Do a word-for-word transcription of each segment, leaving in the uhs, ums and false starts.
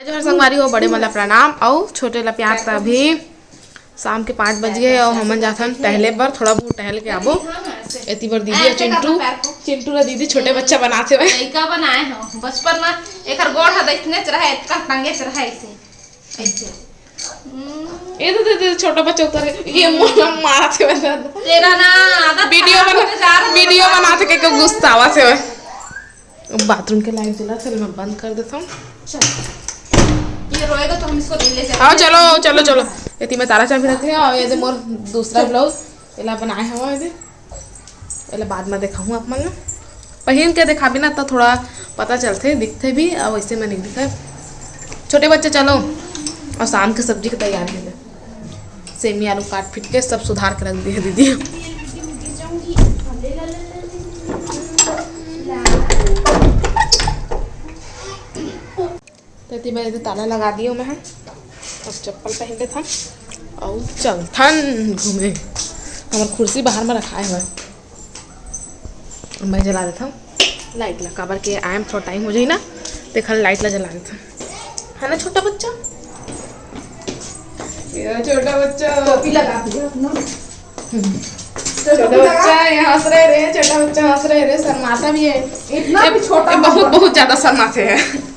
जोहार संगवारी हो, बड़े मन ला प्रणाम अउ छोटे ला प्यार। त अभी शाम के पाँच बज गए अउ हमन जाथन टहले बर, थोड़ा बहुत टहल के आबो। एती बर दीदी अउ चिंटू, चिंटू ला दीदी छोटे बच्चा बनाथे। लइका बनाए हो बचपन में, एकर गोड़ ह दइसनेच रहे, एतका टंगेच रहे ऐसे, ऐसे। ये तो दे, दे, छोटा बच्चा उतर गया। ये मोला मारत हे। तेरा ना आदत वीडियो खराब बना, होते जा रहा है। वीडियो बनाते के, के गुस्सावत हे। बाथरूम के लाइट जला, चल मैं बंद कर देता हूँ। चल, ये रोएगा तो हम इसको ले ले जाएंगे। आओ, चलो, चलो, चलो। एती मैं तारा चाबी रख लिया और ये दे मोर दूसरा ब्लाउज, एला बनाए हवा ये दे। एला बाद में दिखाऊँ आप मन ला। पहिन के दिखाबी ना तो थोड़ा पता चलथे, दिखथे भी, और वैसे में नहीं दिखे। छोटे बच्चे चलो, और शाम के सब्जी के तैयारी है। सेमी आलू काट पीट के सब सुधार के रख दिए दीदी। तो एती बर एदे ताला लगा दियो मैं ह। अब चप्पल पहन लेथन अउ चलथन घूमे। हमर कुर्सी बाहर में रखाए हवय। मैं जला देथन लाइट ला, काबर के आए म थोड़ा टाइम हो जाही ना, तेखर लाइट ला जला देथन, है ना छोटा बच्चा? ये छोटा बच्चा। टोपी लगा दिया अपना। छोटा बच्चा, ये हंस रहे रे, छोटा बच्चा हंस रहे रे, शर्माता भी है। इतना ये, भी छोटा ये बहुत, बहुत ज्यादा शर्माते हैं।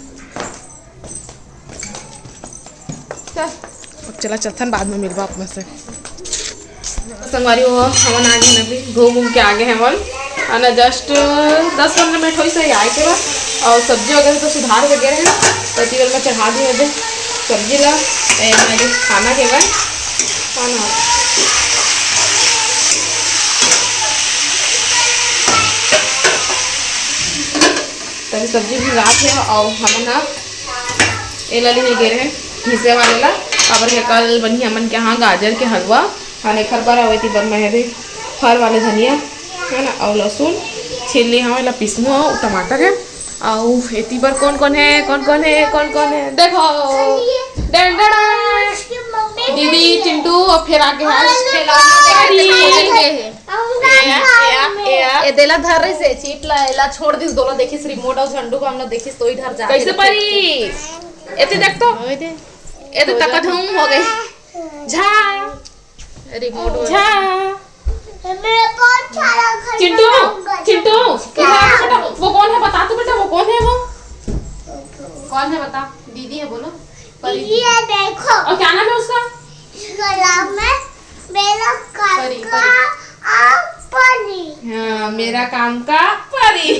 चल। अब चला चलथन, बाद में मिलबा आप में से। संगवारी हो, हमन आ गए अभी, घूम घूम के आ गए हमन। है ना, जस्ट दस पंद्रह मिनट होइस हे आए के बाद, और सब्जी वगैरह तो सुधार के गए हैं, तो एती बर मैं चढ़ा दी अभी सब्जी ला। ए, मैं अभी खाना के बाद खाना। तभी सब्जी भी रात है, और हमन ना एला लेहे गे रहे घिसे वाले ला, काबर के कल बनही हमन के यहाँ गाजर के हलवा। हाँ, एखर बर अउ एती बर मैं एदे फर वाले धनिया, है ना, अउ लहसुन छील ली हवं, एला पीसहूँ, अउ टमाटर है, अउ एती बर कौन कौन है, कौन कौन है, कौन कौन है, देखो, डन डन। दीदी, चिंटू, अउ फिर आगे है खिलौना देखने के लिए। ए, ए, ए, ए। ए देला धर रही से, चीट ला, एला छोड़ दिस, दोला देखिस, रिमोट अउ झंडू बाम ला देखिस, तो इधर जा कैसे परी? एती देख तो। ओए दे। एती तक धूम हो गई। झा। रिमोट झा। मेरे को अच्छा लगा चिंटू, खाना। चिंटू, क्या? इधर आ बेटा, वो कौन है बता तो बेटा, वो कौन है वो? कौन है बता? दीदी है बोलो। परी। ये देखो। और क्या नाम है उसका? इसका नाम है मेरा काम परी, का परी। आ, परी। हाँ, मेरा काम का परी।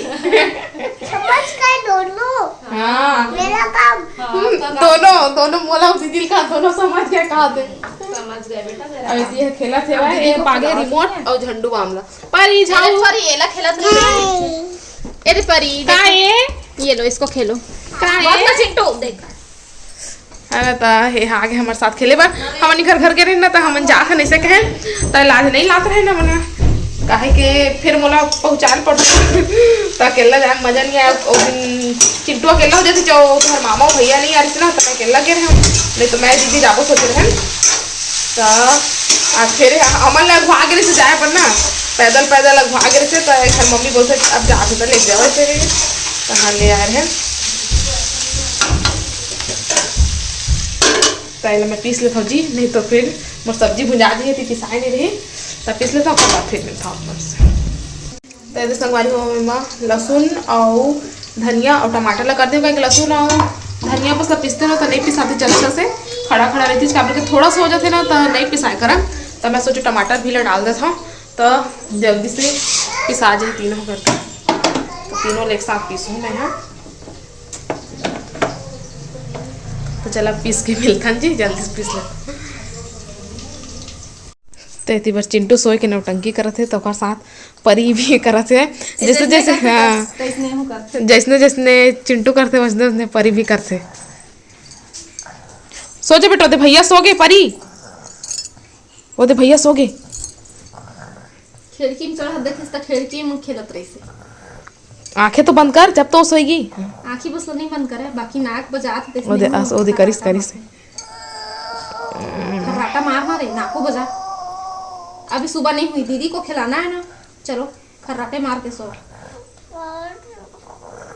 समझ गए दोनों? हाँ। मेरा काम। हाँ, हम्म, आपका काम। दोनों, दोनों मोला अउ दीदी का दोनों समझ गए कहा थे। समझ गए बेटा, मेरा अब काम। ये खेलत हे अब भाई, दीदी ये को पागे खिलाओ। रिमोट अउ झंडू बाम ला। परी झाऊ। परी, एला खेलत रही। ए रे परी, का देखो। ये? ये लो, इसको खेलो। का बस ये? ना चिंटू, देख। है ना, त हे आगे हमर साथ खेले बर। हमन घर, घर के रहिन ना, त हमन जात हन ऐसे कहे, त लाज नहीं लात रहे ना मना, काहे के फिर मोला पहुँचान पड़ता। त अकेला जाए म मजा नहीं आया। ओ दिन चिंटू अकेला हो जाती, जो तुम्हारे मामा और भैया नहीं आ रही थी ना, त मैं अकेला गे रहे हूँ, नहीं तो मैं दीदी जाबो सोचे रहे। त आज फिर हमन ला अगवा गे रहिसे जाए बर ना, पैदल, पैदल अगवा गे रहिसे, त एखर मम्मी बोलथे, "अब जात हो त ले जाओ ऐसे।" त हाँ, ले आए रहे। त एला मैं पीस लेथव जी, नहीं तो फिर मोर सब्जी भुंजा दिए थी, पिसाए नहीं रही, त पीस लेथव, ओकर बाद फिर मिलथव आप मन से। त एदे संगवारी हो, एमा लहसुन अउ धनिया अउ टमाटर ला कर देव, काहे कि लहसुन अउ धनिया बस ला पीसते ना, त नहीं पिसाते अच्छा से, खड़ा खड़ा रहती, काबर के थोड़ा सा हो जाते ना, त नहीं पिसाए करन। त मैं सोचो टमाटर भी ला डाल देथव, त जल्दी से पिसा जाए तीनों करके। त तीनों ला एक साथ पीसूँ मैं, हाँ। त चला पीस के मिलथन जी, जल्दी से पीस लेथन। त एती बर चिंटू सोए के नौटंकी करत हे, त ओकर साथ परी भी करत हे। जैसे, जैसे जैसे, करथे, हाँ। तैसने हूँ करथे। जैसने, जैसने चिंटू करथे, वैसने, वैसने परी भी करथे। सो जा बेटा, ओदे भैया सो गे परी। ओदे भैया सो गे। खिड़की में चढ़त देखिस त खिड़की में खेलत रहिसे। आंखें तो बंद कर, जब तो सोएगी। आंखी बस ला नहीं बंद करे, बाकी नाक बजात हे, ओदे, ओदे करिस, करिस। खर्राटा मार मारे, नाको बजा। अभी सुबह नहीं हुई, दीदी को खिलाना है ना, चलो खर्राटे मार के सो।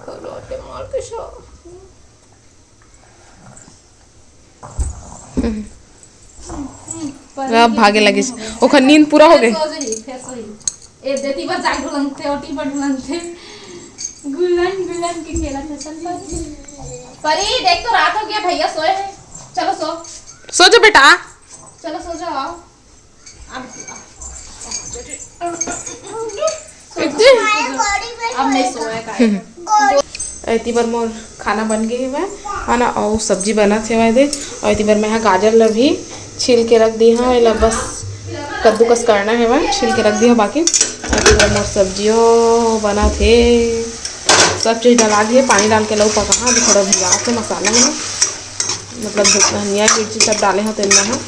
खर्राटे मार के सो। अब भागे लगिस, ओकर नींद पूरा हो गे। सो जाही, फेर सोही। ए, देती बर जाग ढुलंगथे, ओती बर ढुलंगथे। गुलन, गुलन के खेलत हे संग। परी, देख तो रात हो गया, भैया सोए हैं। चलो सो। सो जा बेटा। चलो सो जाओ, आओ। अब, अब नहीं सोए का। एती बर मोर खाना बन गे हवय, है ना, अउ सब्जी बनत हवय दे। अउ एती बर मैं हा गाजर ल भी छील के रख दी हूँ, एला बस कद्दूकस करना हवय, छील के रख दी हूँ। बाकी एती बर मोर सब्जियों बनत हे, सब चीज़ डला गे, पानी डाल के लऊ पका हाँ, अभी थोड़ा भुजा के मसाला में, मतलब धनिया मिर्ची सब डाले हूँ तेल में।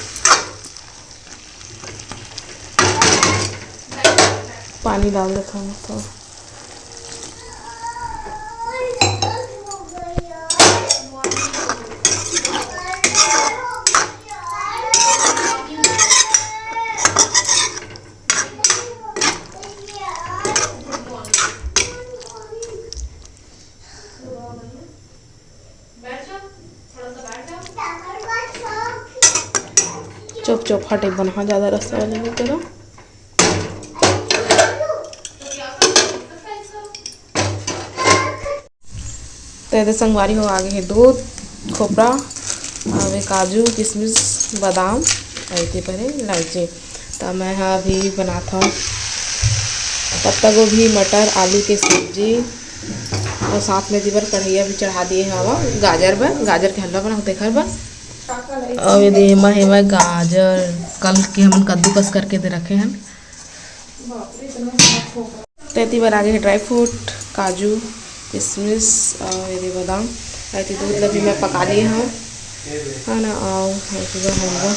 पानी डाल देता हूँ तो। चुप चुप हटे बना, हाँ, ज़्यादा रस्सा वाली नहीं करो। तो एदे संगवारी हो, आगे हे दूध, खोपरा, अउ ए काजू, किशमिश, बादाम, अउ एती परे इलायची। तो मैं हा अभी बनात हूँ पत्ता गोभी, मटर, आलू के सब्जी। अउ साथ में एती बर कढ़ैया भी चढ़ा दिए हवा गाजर बर, गाजर के हलवा बनाहूँ तेखर बर। अउ एदे एमा हेवय गाजर, कल के हमन कद्दूकस करके दे रखे हन। तो एती बर आगे हे dry fruit, काजू, किशमिश अउ एदे बादाम। अउ एती दूध ला भी मैं पका लिए हूँ, है ना। अउ एती बर हलवा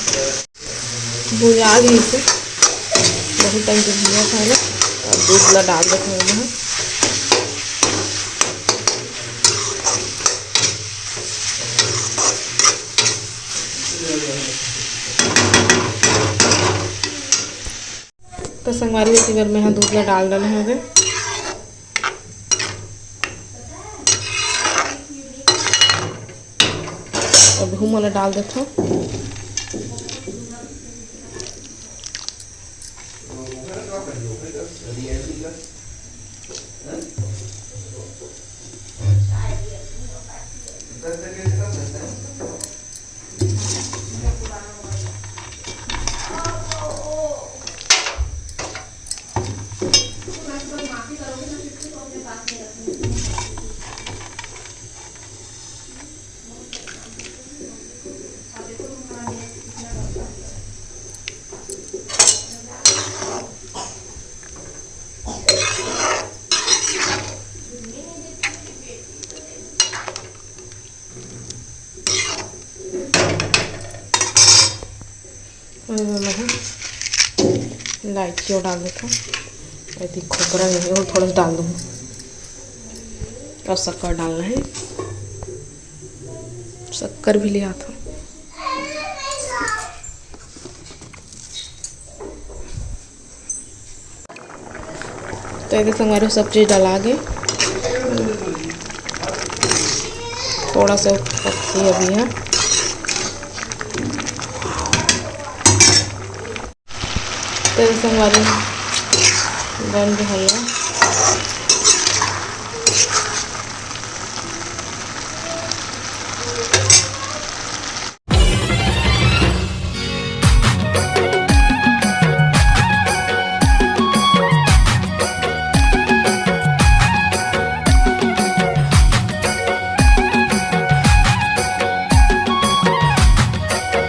भुजा गे इसे, बहुत टाइम से भुजा था ना। अब दूध ला डाल देते हैं यहाँ। तो संगवारी, एती बर मैं हा दूध ला डाल डाले हवे। अब हूँ मोला डाल देथो। और मैं इलायची और डाल देता हूँ। आई थिंक खोपरा है, और थोड़ा सा डाल दूँगी। और शक्कर डालना है, शक्कर भी ले आता हूँ। तो ये देख, हमारे सब चीज़ डला गे। थोड़ा सा पकती अभी है। तो ये संगवारी बन गया हलवा।